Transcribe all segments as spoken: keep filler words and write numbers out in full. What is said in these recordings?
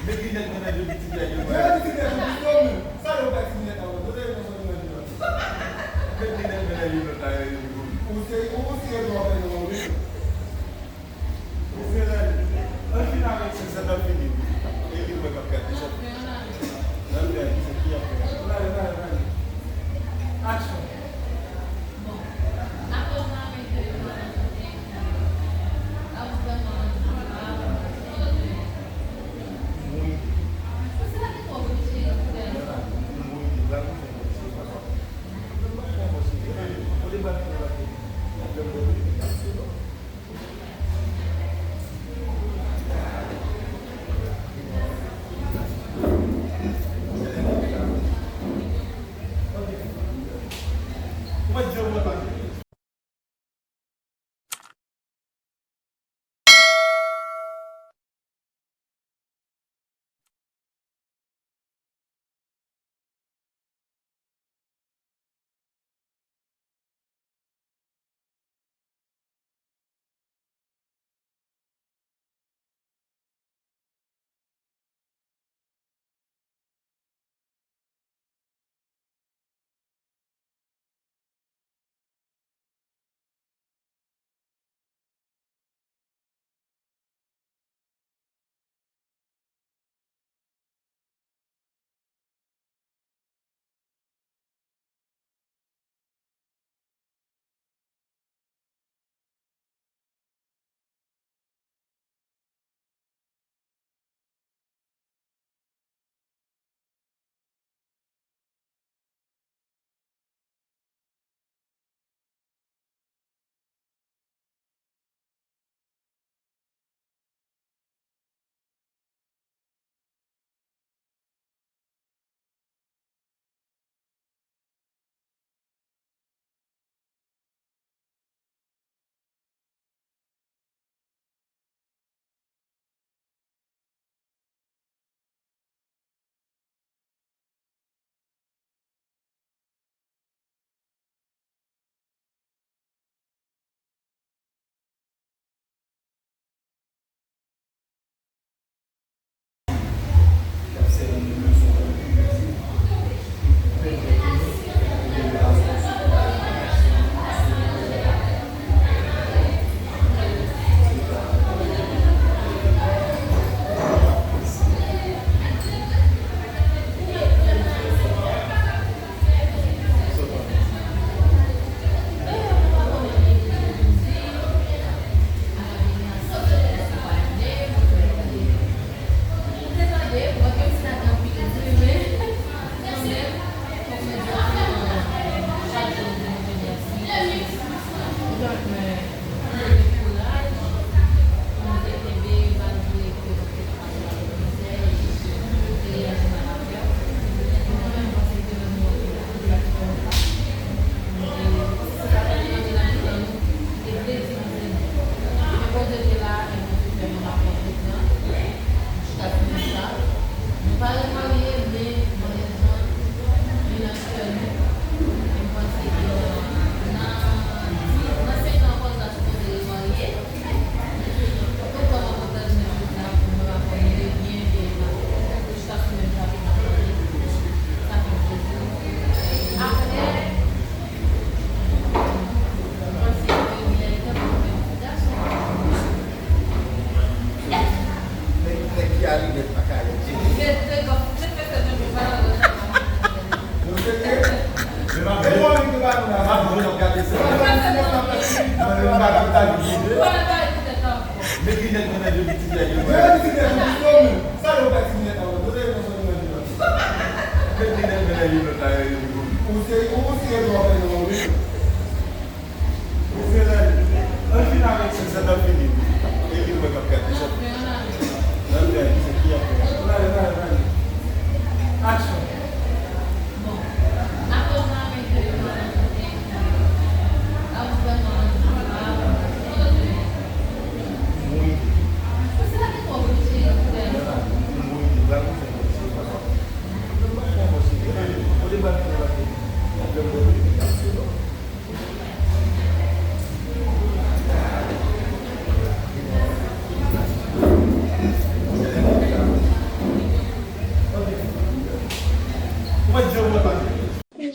Met linèt mwen nan je pitit nèg yo. Mwen pitit nèg yo, pitit yo menm. Sa yo fè ti linèt la, mwen. Kote yo sòti manje la? Met linèt mwen nan je lòt la, yo, yo, yo. Ou se, ou se yo fè nan mwen, wi. Ou se la, an fin avèk se sa, n ap fini. E li mwen k ap gade sa. Nan gade, se ki ap fè. N ale, n ale, n ale. Aksyon. Nèg, nèg ki a linèt pa ka ret. Yo serye? Men pa vle w ap gade sa. Met linèt mwen nan je pitit nèg yo. Sa yo fè ti linèt la, mwen. Kote yo sòti manje la? Met linèt mwen nan je lòt la, yo, yo, yo. Ou se, ou se yo fè nan mwen, wi. Ou se la, an fin avèk se sa, n ap fini. E li mwen k ap gade sa. Nan gade se ki ap fè.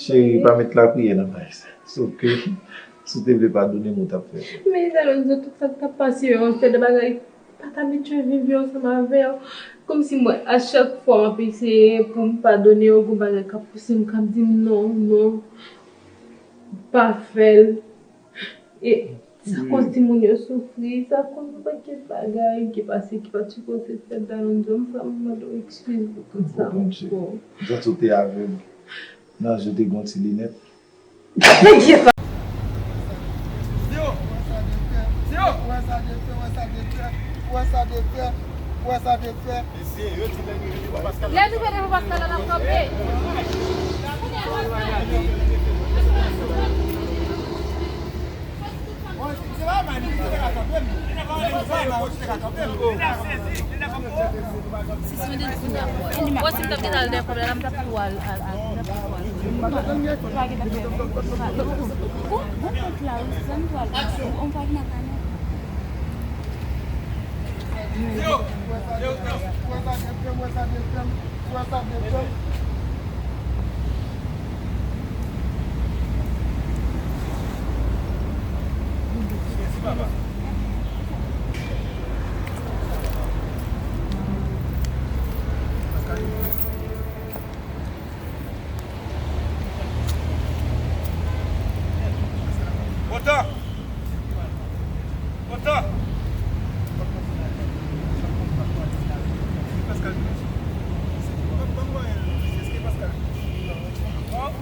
Cheri, pa met lapriyè nan bagay sa. Sòf ke, si w te vle padone m, ou t ap fè l. Men Dalonzo, tout sa k t ap pase yo, se de bagay pa t abitye viv yo ansanm avè w. Kòmsi mwen, a chak fwa m ap eseye pou m padone yo, gon bagay k ap pouse m, k ap di m non, non, pa fè l. E sa koz timoun yo soufri, sa koz yon pakèt bagay ki pase ki pa t sipoze fèt. Dalonzo, m vrèman mande w eskiz pou tout sa ankò. M santi w te avèg. Nan je w te gen yon ti linèt. Nèg ye pa. Zero. Zero. Wè sa de fè, wè sa de fè, wè sa de fè, wè sa de fè. Lè nou vin devan Paskal la, n ap kanpe. Bon, si m t ap gen al dèyè kòb la, m t ap tou al, al, al, m t ap tou al. Ou, ou kont la, wi, sa m tou al. Ou, ou pa vin ak anyen. Otan! Otan!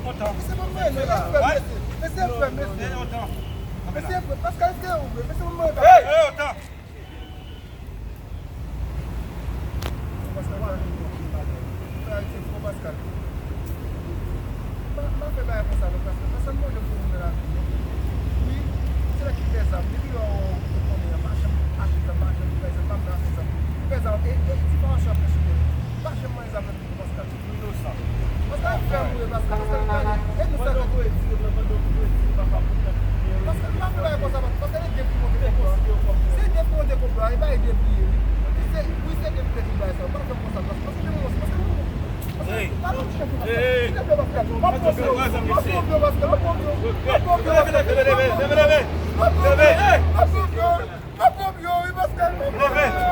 Otan! Mesye, Paskal, èske ou vre? Mesye, Paskal, èske ou vre? Mesye, Otan! Paskal, pa fè m konprann bagay. Frè Ayisyen, frè Paskal. Pa, pa fè bagay konsa non, Paskal. Paskal, m wè yon gwo moun nan lavi, non. Wi, se nèg ki fè zam. Depi lè w konnen an, pa janm achte zam, pa janm fè zam, pa vle achte zam. Fè zam, e, e, difamasyon ap fè sou tè. Pa janm mande zam nan. Paskal, inosan. Paskal ap fè mouri, Paskal, Paskal pa gen. E nou fè. Paskal pa fè bagay konsa, Paskal, e Dev ki monte konplo a. Se Dev ki monte konplo a, e pa e Dev li ye, wi. Se, wi, se Dev ki bay sa. Pa fè konsa, Paskal, Paskal, Paskal, Paskal, pa nan chen pou Paskal. Silteplè, Paskal, m ap pwomete w, m ap pwomete w, Paskal, m ap pwomete w, m ap pwomete w, Paskal, m ap pwomete w, m ap pwomete w, m ap pwomete w, wi, Paskal, m ap pwomete w.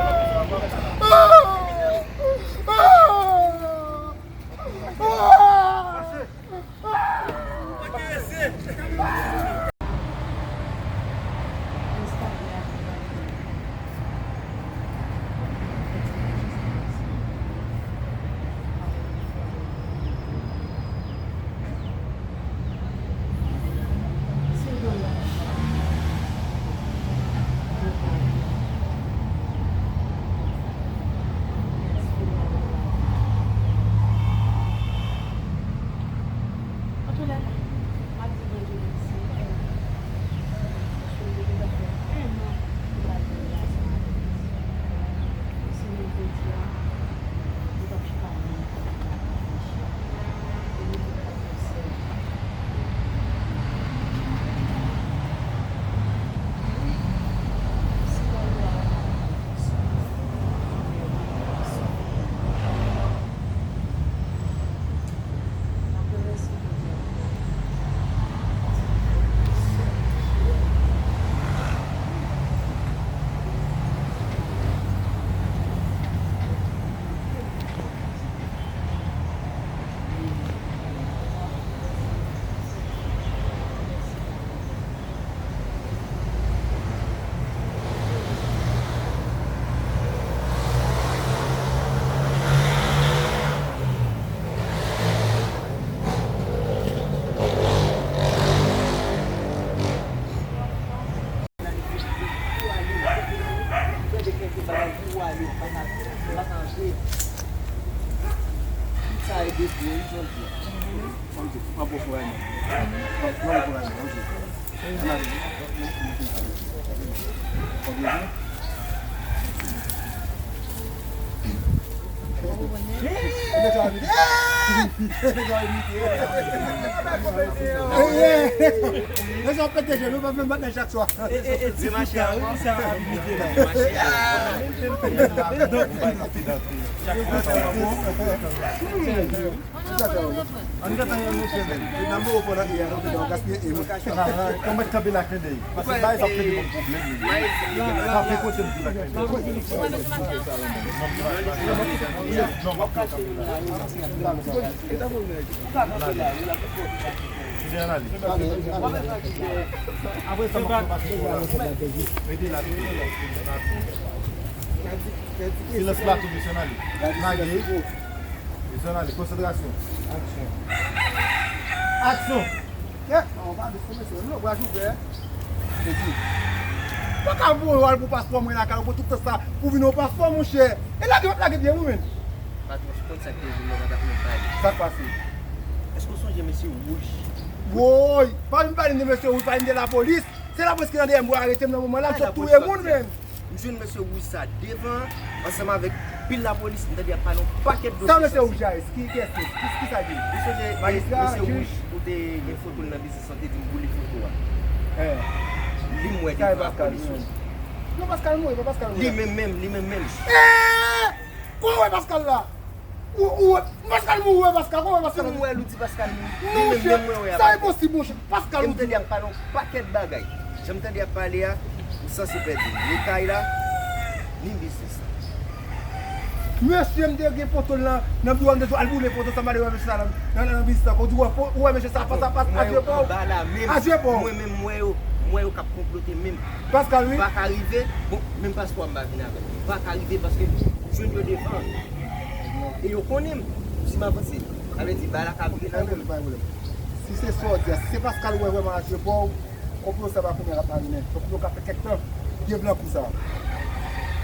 Antoinette, m ap di Bondye mèsi, paske m te gentan fè en an m pa gen relasyon avèk misye. Si nou jodi a, nou p ap chita menm. Nèg yo pete je, nou pa fè m bat nan chak swa. E, e, e, ti chita, wi, sa ap imite la. Donk, ann gentan yon mesye menm. N ap move pandan e a, nou te gaspiye e. Kòman kanpe la kenbe? Paske bay sa ap kenbe kòm pwoblèm li. Kanpe kote m di la kenbe. Non, m ap kanpe la. Ou gen analiz. Apre sa, m ap pase pou la. Rete la, rete la. Silans la tou, mesye, analiz. Lage. Mesye, analiz. Konsantrasyon. Aksyon. Aksyon! Kèt, non, pa de sou mesye, non, bra ouvè. Se di. Pa ka voye w al pou paspò mwen lakay ou pou tout tan sa, pou vin yon paspò, monchè. E lage, lage byen, wi, men. Patwon, si w konn sa k te vin nan, w pa t ap menm pale. Sa k pase? Èske w sonje mesye wouj? Woy! Pa vin pale m de mesye wouj, pale m de lapolis. Se lapolis ki nan dèyè m pou arete m nan moman la, m sot touye moun menm. M jwenn mesye wouj sa devan, ansanm avèk pil lapolis, m tande y ap pale yon pakèt dosye. Sa mesye wouj la ye? Ki, kiyès li? Ki, ki sa l ye? Ou sonje mesye wouj ou te gen foto l nan biznis lan, te di m boule foto a. Li m wè devan ak polis yo. Non, Pascal mouri, pa Pascal mouri. Li menm menm, li menm menm. Kòman w wè Pascal la? Ou, ou wè Pascal mouri, ou wè Pascal, kòman w wè Pascal mouri? Si m wè l, ou di Pascal mouri. Non, monchè, sa enposib, monchè. Pascal mouri. E m tande y ap pale yon pakèt bagay. Jan m tande y ap pale a, ou sanse pèdi l. Ni kay la, ni biznis la. Mesye, m te gen poto l nan, nan biwo a, m te di w al boule poto sa, m ale wè mesye sa nan, nan, nan biznis la. Ou di w wè po-, ou wè mesye sa fas a fas, adye pa w. Adye pa w. Mwen menm, m wè yo, m wè yo k ap konplote menm. Pascal, wi. Pa ka rive, bon, menm paspò a m pa vin avè l. Pa ka rive paske m jwenn yo devan. E yo konnen m. Si m avanse, sa vle di, bagay la ka vire nan men m. Si se sa w di a, si se Pascal ou wè vrèman adye pa w, konplo sa pa kounye a l ap marinen. Donk, yo ka fè kèk tan. Byen blan kou sa.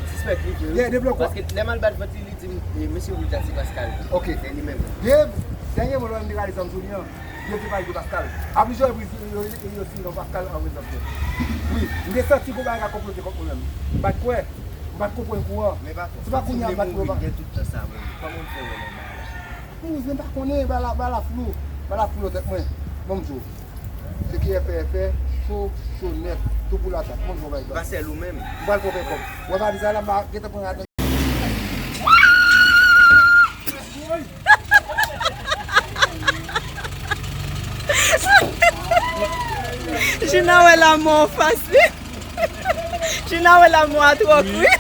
Sispèk li vre, wi. Yeah, byen blan kou. Paske lè m al bat vant li, li di m, e, mesye wouj la se Pascal. Ok. Se li menm. Dave, dènyèman, lè m te rale zam sou li an, yo te pale de Pascal. A plizyè repriz, yo, yo, yo siyen non Pascal an prezans mwen. Wi, m te santi gon bagay ka konplote kont mwen menm. M pa t kwè, m pa t konprann kou an. Se pa kounye a m pa t kwè. Men patwon, si w vle mouri, gen tout tan sa mouri. Kòman w fè wè nan bagay la? Mouri, m pa konnen, bagay la, bagay la flou. Bagay la flou nan tèt mwen. Bon, m di w. Se ki fè, fè, cho, cho nèt. Tou pou latak. Bon, m di w bagay la. Pa sèl ou menm. M pral pran kòb. Wè valiz la, la, m pa gentan pran rad. Jina wè lanmò anfas li. Jina wè lanmò a twò kri.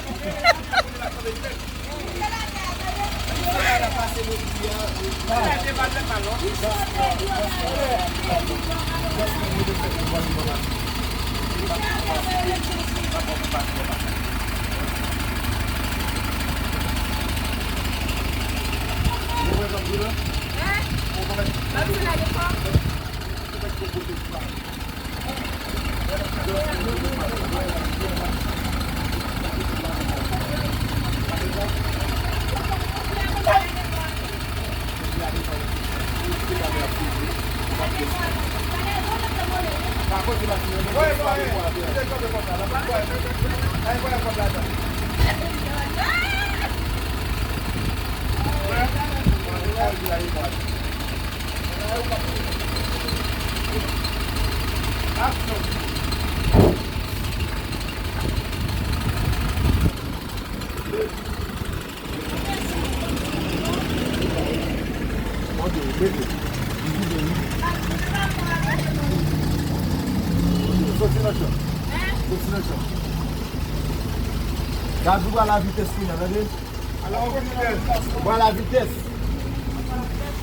Aksyon! Ok, mete. Soti nan chan. Soti nan chan. Gad ou pral a vitès kounye a, tande? Ou pral a vitès.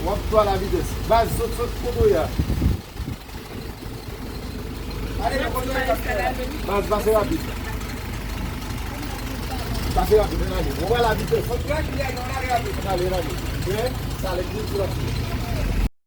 W ap tou a la vitès. Baz, sot, sot kote w ye a. Baz, pase rapid. Pase rapid, ann ale. Ou pral a vitès. Ann ale, ann ale. Byen, sa lè plis rapid.